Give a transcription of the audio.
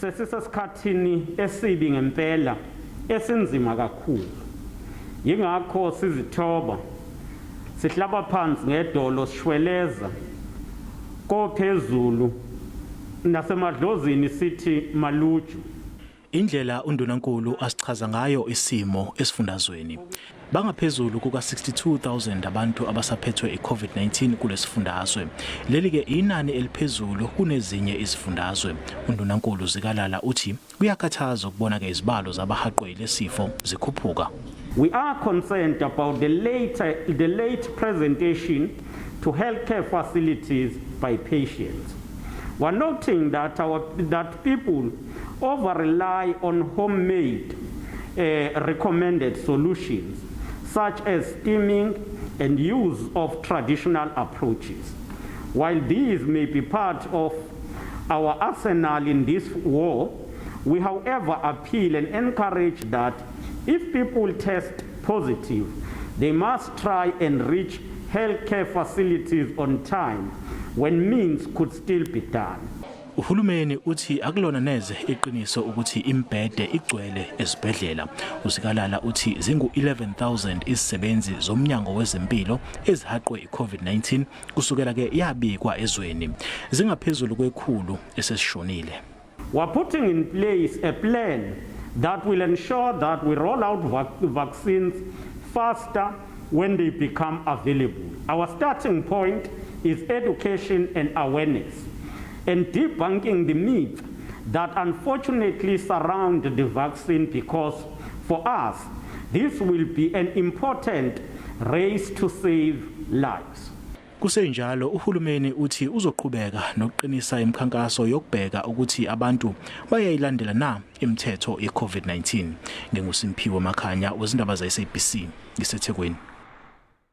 Sesisesikhathini esibi ngempela, esinzima kakhulu. Yingakho sizithoba, sihlaba phansi ngedolo sishweleza kophezulu nasemadlozini sithi maluju. Indlela uNdunankulu asichaza ngayo isimo esifundazweni. Bangaphezulu kuka-62,000 abantu abasaphethwe i-COVID-19 kulesifundazwe. Leli ke inani eliphezulu kunezinye izifundazwe. UNdunankulu Zikalala uthi kuyakhathaza ukubona ke izibalo zabahaqwe yilesifo zikhuphuka. We are concerned about the late presentation to healthcare facilities by patients. We're noting that people over-rely on homemade recommended solutions such as steaming and use of traditional approaches. While these may be part of our arsenal in this war, we however appeal and encourage that if people test positive, they must try and reach healthcare facilities on time when means could still be done. Uhulumeni uthi akulona neze iqiniso ukuthi imbhede igcwele ezibhedlela. UZikalala uthi zingu 11,000 izisebenzi zomnyango wezempilo ezihaqwe iCovid-19 kusukela ke yabikwa ezweni. Zingaphezulu kwekhulu esesishonile. We're putting in place a plan that will ensure that we roll out vaccines faster when they become available. Our starting point is education and awareness and debunking the myth that unfortunately surround the vaccine, because for us, this will be an important race to save lives. Kusenjalo uhulumeni uthi uzoqhubeka nokuqinisa imikhankaso yokubheka ukuthi abantu bayayilandela na imithetho yeCovid-19. NginguSimphiwe Makhanya wezindaba za SABC ngiseThekwini.